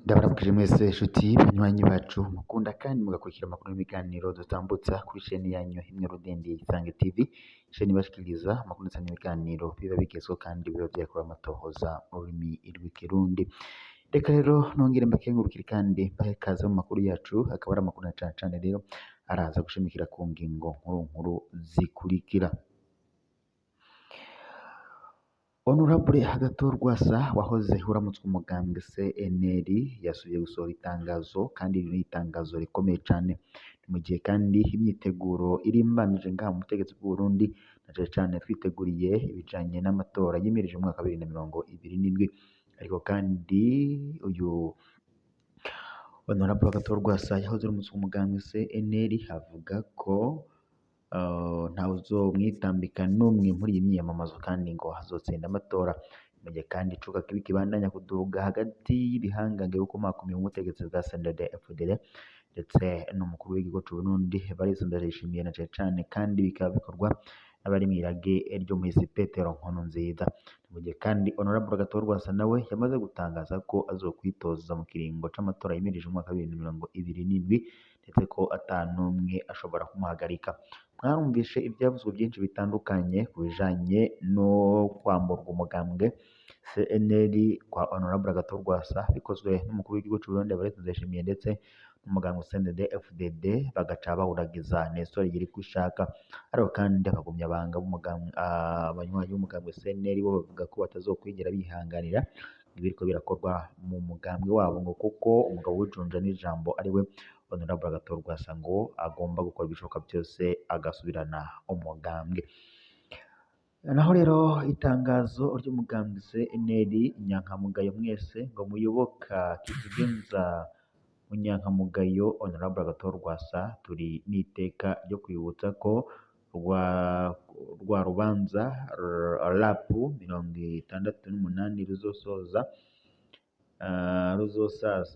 Ndabaramukije mwese nshuti banywanyi bacu mukunda kandi mugakurikira amakuru n'ibiganiro dutambutsa kuri sheni yanyu imwe rudende Isange TV, sheni ibashikiriza amakuru ndetse n'ibiganiro biba bigezweho kandi biba vyakorewe amatohoza mu rurimi rw'ikirundi. Reka rero nongere mbakengurukire kandi mbahe ikaze mu makuru yacu, akaba ari amakuru na cane cane rero araza gushimikira ku ngingo nkuru nkuru zikurikira. Honorable Agathon Rwasa wahoze uramutswa umugambwe CNL yasubiye gusohora itangazo, kandi iri ni itangazo rikomeye cane. Ni mu gihe kandi imyiteguro irimbanije ngaha mu butegetsi bw'u Burundi, na cane cane twiteguriye ibijanye n'amatora yimirije mu mwaka wa 2027. Ariko kandi uyu Honorable Agathon Rwasa yahoze uramutswa umugambwe CNL avuga ko ntawuzomwitambika n'umwe muri iyi myiyamamazo kandi ngo azotsinda amatora. Mu gihe kandi icuka kibi kibandanya kuduga hagati y'ibihangange bikomakomeye mu butegetsi bwa CNDD-FDD ndetse n'umukuru w'igihugu c'Uburundi Evariste Ndayishimiye, na cane cane kandi bikaba bikorwa n'abari mw'irage ry'umuhisi Petero Nkurunziza. Ni mu gihe kandi Honorable Agathon Rwasa nawe yamaze gutangaza ko azokwitoza mu kiringo c'amatora yimirije umwaka wa 2027, ndetse ko ata n'umwe ashobora kumuhagarika. Mwarumvishe ivyavuzwe vyinshi bitandukanye ku bijanye no kwamburwa umugambwe CNL kwa Honorable Agathon Rwasa bikozwe n'umukuru w'igihugu c'Uburundi Evariste Ndayishimiye ndetse n'umugambwe CNDD-FDD, bagaca bawuragiza Nestor Girikushaka. Ariko kandi abagumyabanga b'umugambwe, abanywanyi b'umugambwe CNL bo bavuga ko batazokwigera bihanganira ibiriko birakorwa mu mugambwe wabo, ngo kuko umugabo w'ijunja n'ijambo ariwe Honorable Agathon Rwasa ngo agomba gukora ibishoboka byose agasubirana umugambwe. Naho rero itangazo ry'umugambwe CNL, inyankamugayo mwese ngo muyoboka kizigenza munyankamugayo Honorable Agathon Rwasa, turi n'iteka ryo kwibutsa ko rwa rubanza RAP 68 ruzosoza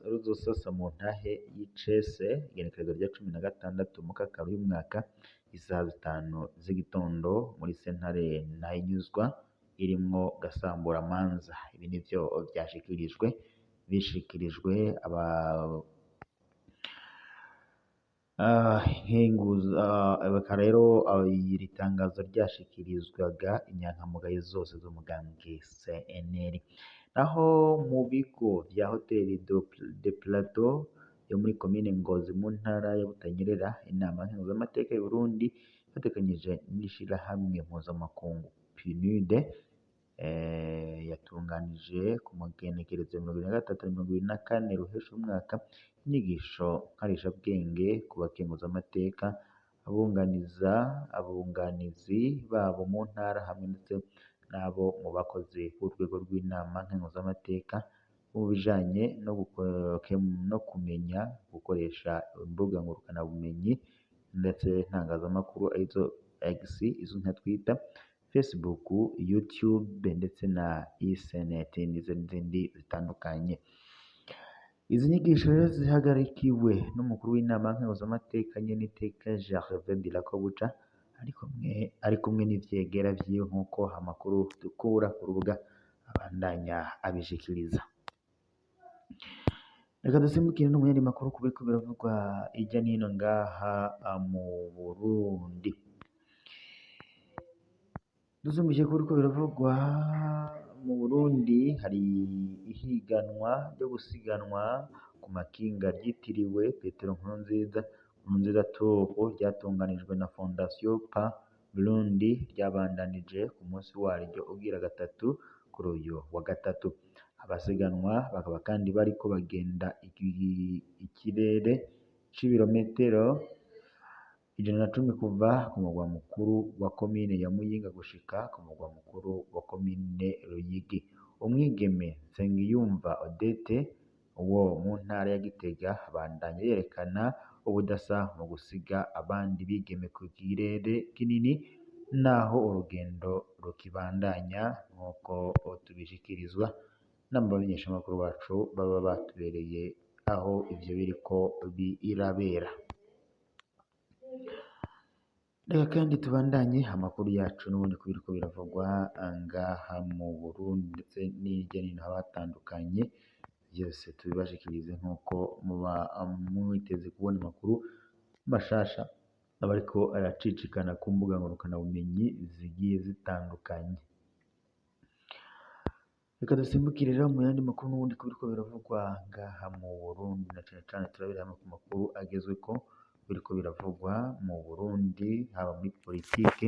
ruzosasa mu ntahe y'icese igenekerezo rya 16 Mukakaro uyu mwaka isaha 5 z'igitondo muri sentare Ntahinyuzwa irimwo gasamburamanza. Ibi nivyo vyashikirijwe bishikirijwe aba nkenguza. Rero iri tangazo ryashikirizwaga inyankamugayo zose z'umugambwe CNL. Naho mu bigo vya hoteli de Plateau yo muri komine Ngozi mu ntara ya Butanyerera, inama nkenguzamateka y'u Burundi ifatikanyije n'ishirahamwe mpuzamakungu PNUD yatunganije ku magenekerezo ya 23 na 24 Ruhesha umwaka inyigisho nkarishabwenge ku bakenguzamateka, abunganiza, abunganizi babo mu ntara hamwe ndetse n'abo mu bakozi b'urwego rw'inama nkenguzamateka mu bijanye no kumenya gukoresha imbuga ngurukanabumenyi ndetse ntangazamakuru arizo X izwi nka Twitter, Facebook, YouTube ndetse na Esenet n'izindi zitandukanye. Izi nyigisho rero zihagarikiwe n'umukuru w'inama nkenguzamateka nyeniteka Gervais Ndirakobuca, ari kumwe n'ivyegera vyiwe nk'uko amakuru dukura ku rubuga abandanya abishikiriza. Reka dusimbukire no mu yandi makuru ku biriko biravugwa hirya n'ino ngaha mu Burundi. Dusumbije ku biriko biravugwa mu Burundi, hari ihiganwa ryo gusiganwa ku makinga ryitiriwe Petero Nkurunziza, Nkurunziza Tour, ryatunganijwe na Fondation Pa Burundi, ryabandanije ku munsi waryo ugira gatatu kuri uyu wa gatatu. Abasiganwa bakaba kandi bariko bagenda ikirere c'ibirometero 110 kuva ku mugwa mukuru wa komine ya Muyinga gushika ku mugwa mukuru wa komine Ruyigi. Umwigeme Nsengiyumva Odette wo mu ntara ya Gitega abandanya yerekana ubudasa mu gusiga abandi bigeme ku kirere kinini, naho urugendo rukibandanya nk'uko tubishikirizwa n'abamenyeshamakuru bacu baba batubereye aho ivyo biriko birabera. Reka kandi tubandanye amakuru yacu n'ubundi ku biriko biravugwa ngaha mu Burundi ndetse n'irya nino haba hatandukanye, vyose tubibashikirize nk'uko muba mwiteze kubona amakuru mashasha aba ariko aracicikana ku mbuga ngurukanabumenyi zigiye zitandukanye. Reka dusimbukire rero mu yandi makuru n'ubundi ku biriko biravugwa ngaha mu Burundi, na cane cane turabira hamwe ku makuru agezweko biriko biravugwa mu Burundi, haba muri politike,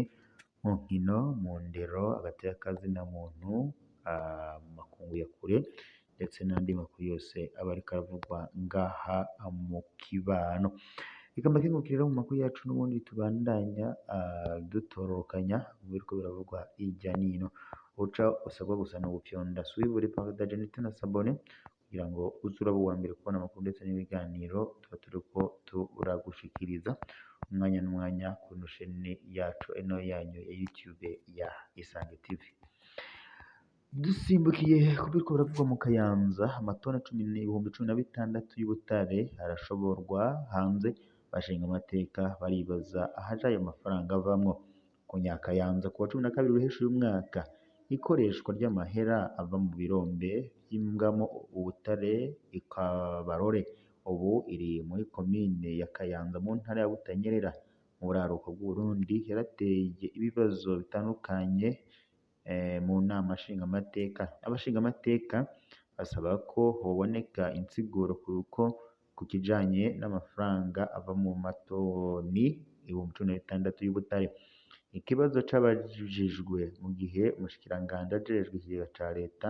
mu nkino, mu ndero, hagati y'akazina muntu, mu makungu ya kure, ndetse n'andi makuru yose aba ariko aravugwa ngaha mu kibano. Reka mbakengurukire rero mu makuru yacu n'ubundi tubandanya dutororokanya mu biriko biravugwa hirya n'ino. Uca usabwa gusa ni ugufyonda suivre, partage ndetse na s'abonner kugira ngo uze uraba uwa mbere kubona amakuru ndetse n'ibiganiro tuba turiko turagushikiriza umwanya n'umwanya kuri ino shene yacu ino yanyu ya YouTube ya Isange TV. Dusimbukiye ku biriko biravugwa mu Kayanza, amatoni 16,000 y'ubutare arashoborwa hanze, bashinga amateka baribaza ahaja ayo mafaranga avamwo. Ku Nyakayanza kuwa 12 Ruheshi uyu mwaka, ikoreshwa ry'amahera ava mu birombe vyimbwamo ubutare i Kabarore, ubu iri muri komine ya Kayanza mu ntara ya Butanyerera mu buraruko bw'Uburundi, yarateye ibibazo bitandukanye mu nama nshingamateka. Abashingamateka basaba ko hoboneka insiguro kuko ku kijanye n'amafaranga ava mu matoni 16,000 y'ubutare. Ikibazo cabajijwe mu gihe umushikiranganji ajejwe ikigega ca leta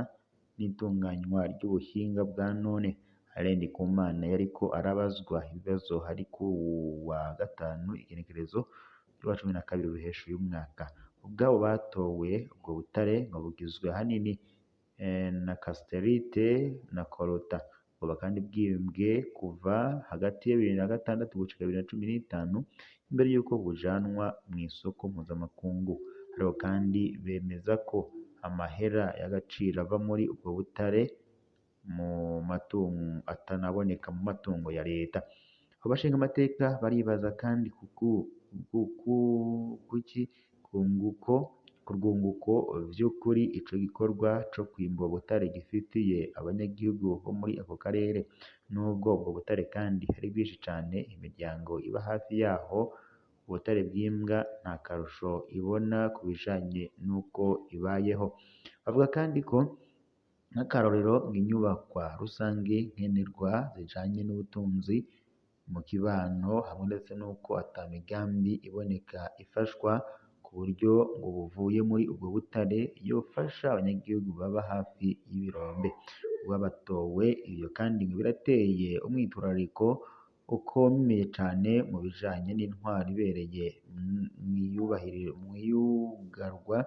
n'itunganywa ry'ubuhinga bwa none, Alain Ndikumana, yariko arabazwa ibibazo hari kuwa gatanu igenekerezo ry'uwa 12 Ruheshi uyu mwaka. Ubwabo batowe ubwo butare ngo bugizwe ahanini na cassiterite na colota, bwoba kandi bwimbwe kuva hagati ya 2006 gushika 2015 imbere y'uko bujanwa mw'isoko mpuzamakungu. Ariko kandi bemeza ko amahera y'agaciro ava muri ubwo butare mu matungo atanaboneka mu matungo ya leta. Abo bashingamateka baribaza kandi ku rwunguko vy'ukuri ico gikorwa co kwimba ubutare gifitiye abanyagihugu bo muri ako karere. Nubwo ubwo butare kandi ari bwinshi cane, imiryango iba hafi yaho ubutare bw'imbwa nta karusho ibona ku bijanye n'uko ibayeho. Bavuga kandi ko nk'akarorero inyubakwa rusange nkenerwa zijanye n'ubutunzi mu kibano, hamwe ndetse n'uko ata migambi iboneka ifashwa ku buryo ngo buvuye muri ubwo butare yofasha abanyagihugu baba hafi y'ibirombe. Batowe ivyo kandi ngo birateye umwitwarariko ukomeye cane mu bijanye n'intwaro ibereye mw'iyugarwa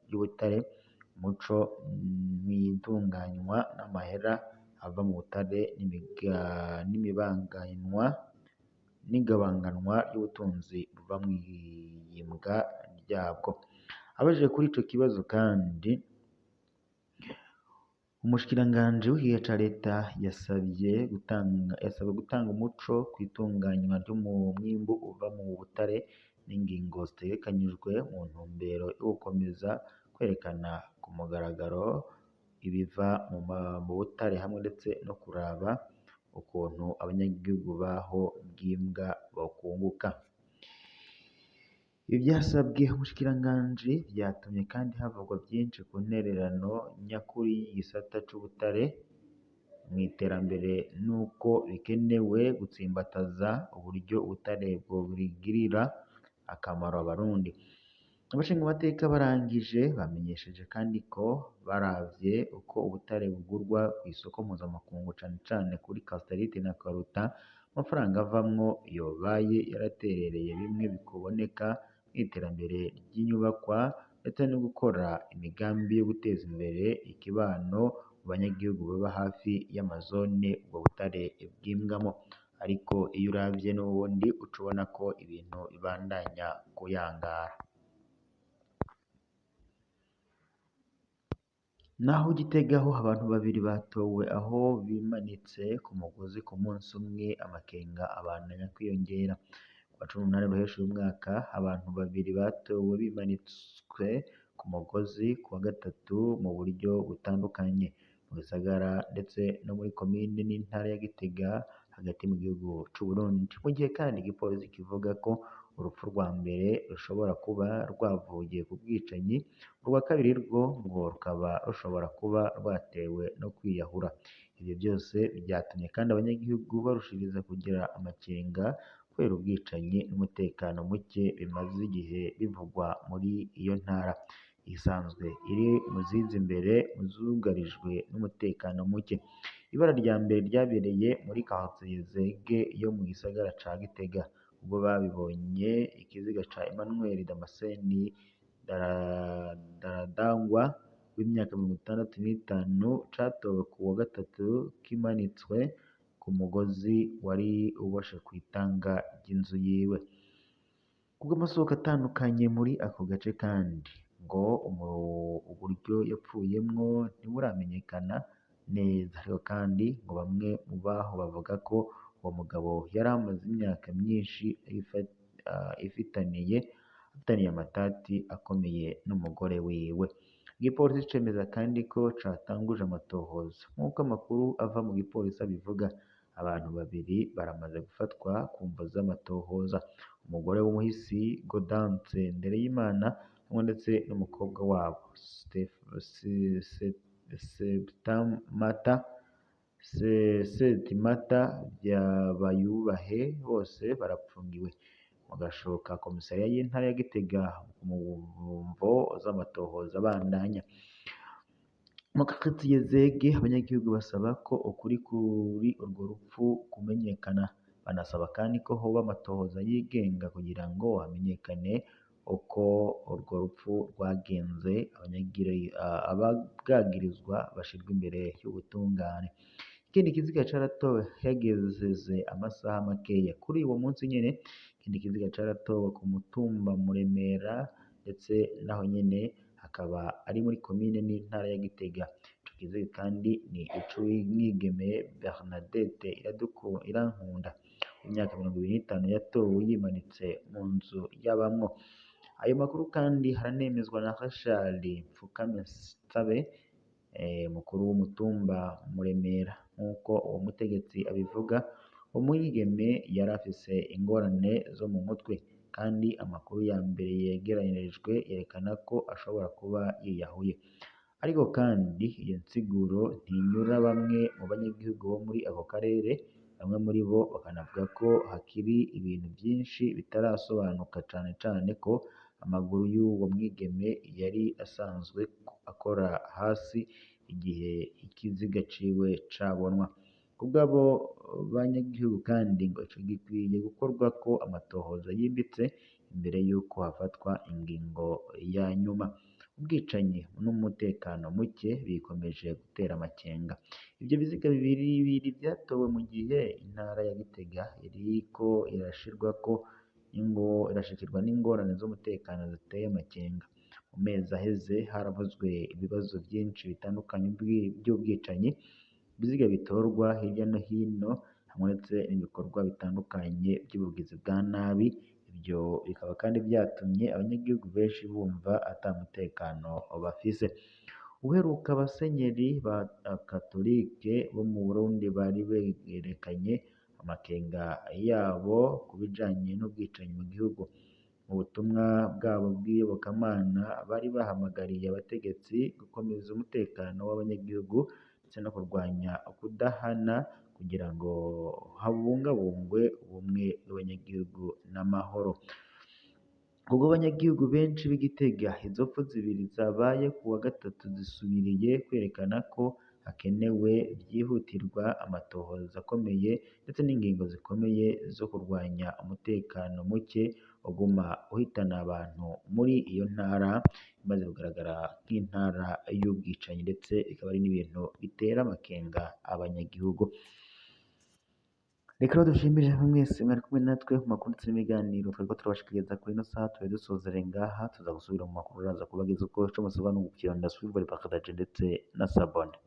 ry'ubutare, umuco mw'itunganywa n'amahera ava mu butare n'igabanganwa ry'ubutunzi buva mw'iyimbwa ryabwo. Abajijwe kuri ico kibazo kandi, umushikiranganji w'ikigega ca leta yasabwe gutanga umuco kw'itunganywa ry'umwimbu uva mu butare n'ingingo zitegekanijwe mu ntumbero yo gukomeza kwerekana ku mugaragaro ibiva mu butare, hamwe ndetse no kuraba ukuntu abanyagihugu baho bw'imbwa bokunguka. Ivyasabwe umushikiranganji vyatumye kandi havugwa vyinshi ku ntererano nyakuri y'igisata c'ubutare mw'iterambere n'uko bikenewe gutsimbataza uburyo ubutare bwogirira akamaro abarundi. Abashingamateka barangije bamenyesheje kandi ko baravye uko ubutare bugurwa kw'isoko mpuzamakungu cane cane kuri cassiterite na colota, amafaranga avamwo yobaye yaraterereye bimwe bikuboneka mw'iterambere ry'inyubakwa ndetse no gukora imigambi yo guteza imbere ikibano mu banyagihugu baba hafi y'amazone ubwo butare bwimbwamo. Ariko iyo uravye n'ubundi uca ubona ko ibintu bibandanya kuyangara. Naho Gitega ho abantu babiri batowe aho bimanitse ku mugozi ku munsi umwe, amakenga abandanya kwiyongera. Kuwa 18 Ruheshi uyu mwaka, abantu babiri batowe bimanitswe ku mugozi kuwa gatatu mu buryo butandukanye, mu gisagara ndetse no muri komine n'intara ya Gitega hagati mu gihugu c'Uburundi. Mu gihe kandi igipolisi kivuga ko urupfu rwa mbere rushobora kuba rwavuye ku bwicanyi, urwa kabiri rwo ngo rukaba rushobora kuba rwatewe no kwiyahura. Ivyo byose vyatumye kandi abanyagihugu barushiriza kugira amakenga kubera ubwicanyi n'umutekano muke bimaze igihe bivugwa muri iyo ntara isanzwe iri mu ziza imbere mu zugarijwe n'umutekano muke. Ibara rya mbere ryabereye muri quartier Zege yo mu gisagara ca Gitega, ubwo babibonye ikiziga ca Emmanuel Damascene Daradangwa w'imyaka 65 catowe ku wa gatatu kimanitswe ku mugozi wari uboshe kw'itanga ry'inzu yiwe. Kubw'amasoko atandukanye muri ako gace kandi ngo uburyo yapfuyemwo ntiburamenyekana neza, ariko kandi ngo bamwe mu baho bavuga ko uwo mugabo yari amaze imyaka myinshi ifitaniye amatati akomeye n'umugore wiwe. Igipolisi cemeza kandi ko catanguje amatohoza. Nk'uko amakuru ava mu gipolisi abivuga, abantu babiri baramaze gufatwa ku mvo z'amatohoza: umugore w'umuhisi Gaudence Ndereyimana hamwe ndetse n'umukobwa wabo Septimata Bayubahe, bose barapfungiwe mu gasho ka komisariya y'intara ya Gitega mu mvo z'amatohoza abandanya. Mu quartier Zege, abanyagihugu basaba ko ukuri kuri urwo rupfu kumenyekana, banasaba kandi ko hoba amatohoza yigenga kugira ngo hamenyekane uko urwo rupfu rwagenze, ababwagirizwa bashirwe imbere y'ubutungane. Ikindi kiziga caratowe hageze amasaha makeya kuri uwo munsi nyene, ikindi kiziga caratowe ku mutumba Muremera, ndetse naho nyene hakaba ari muri komine n'intara ya Gitega. Ico kiziga kandi ni ic'umwigeme Bernadette Irankunda w'imyaka 25 yatowe yimanitse mu nzu yabamwo. Ayo makuru kandi haranemezwa na Richard Pfukaminsabe, mukuru w'umutumba Muremera. Nk'uko uwo mutegetsi abivuga, uwo mwigeme yari afise ingorane zo mu mutwe, kandi amakuru ya mbere yegeranijwe yerekana ko ashobora kuba yiyahuye. Ariko kandi iyo nsiguro ntinyura bamwe mu banyagihugu bo muri ako karere, bamwe muri bo bakanavuga ko hakiri ibintu vyinshi bitarasobanuka, cane cane ko amaguru y'uwo mwigeme yari asanzwe akora hasi igihe ikiziga ciwe cabonwa. Kubw'abo banyagihugu kandi ngo ico gikwiye gukorwako amatohoza yimbitse imbere y'uko hafatwa ingingo ya nyuma. Ubwicanyi n'umutekano muke bikomeje gutera amakenga. Ivyo biziga bibiri vyatowe mu gihe intara ya Gitega iriko irashikirwa n'ingorane z'umutekano ziteye amakenga. Mu mezi aheze haravuzwe ibibazo vyinshi bitandukanye vy'ubwicanyi, ibiziga bitorwa hirya no hino, hamwe ndetse n'ibikorwa bitandukanye vy'ubugizi bwa nabi. Ivyo bikaba kandi vyatumye abanyagihugu benshi bumva ata mutekano bafise. Uheruka abasenyeri ba katolike bo mu Burundi bari berekanye amakenga yabo ku bijanye n'ubwicanyi mu gihugu. Mu butumwa bwabo bw'iyobokamana bari bahamagariye abategetsi gukomeza umutekano w'abanyagihugu ndetse no kurwanya ukudahana kugira ngo habungabungwe ubumwe bw'abanyagihugu n'amahoro. Kubwo abanyagihugu benshi b'i Gitega, izo mpfu zibiri zabaye ku wa gatatu zisubiriye kwerekana ko hakenewe vyihutirwa amatohoza akomeye ndetse n'ingingo zikomeye zo kurwanya umutekano muke uguma uhitana abantu muri iyo ntara imaze kugaragara nk'intara y'ubwicanyi, ndetse bikaba ari n'ibintu bitera amakenga abanyagihugu. Reka rero dushimire mwese mwari kumwe natwe mu makuru ndetse n'ibiganiro twariko turabashikiriza kuri ino saha. Tube dusozere ngaha, tuza gusubira mu makuru araza kubageza uko ico musabwa no gukirana suivre, partage ndetse na s'abonner.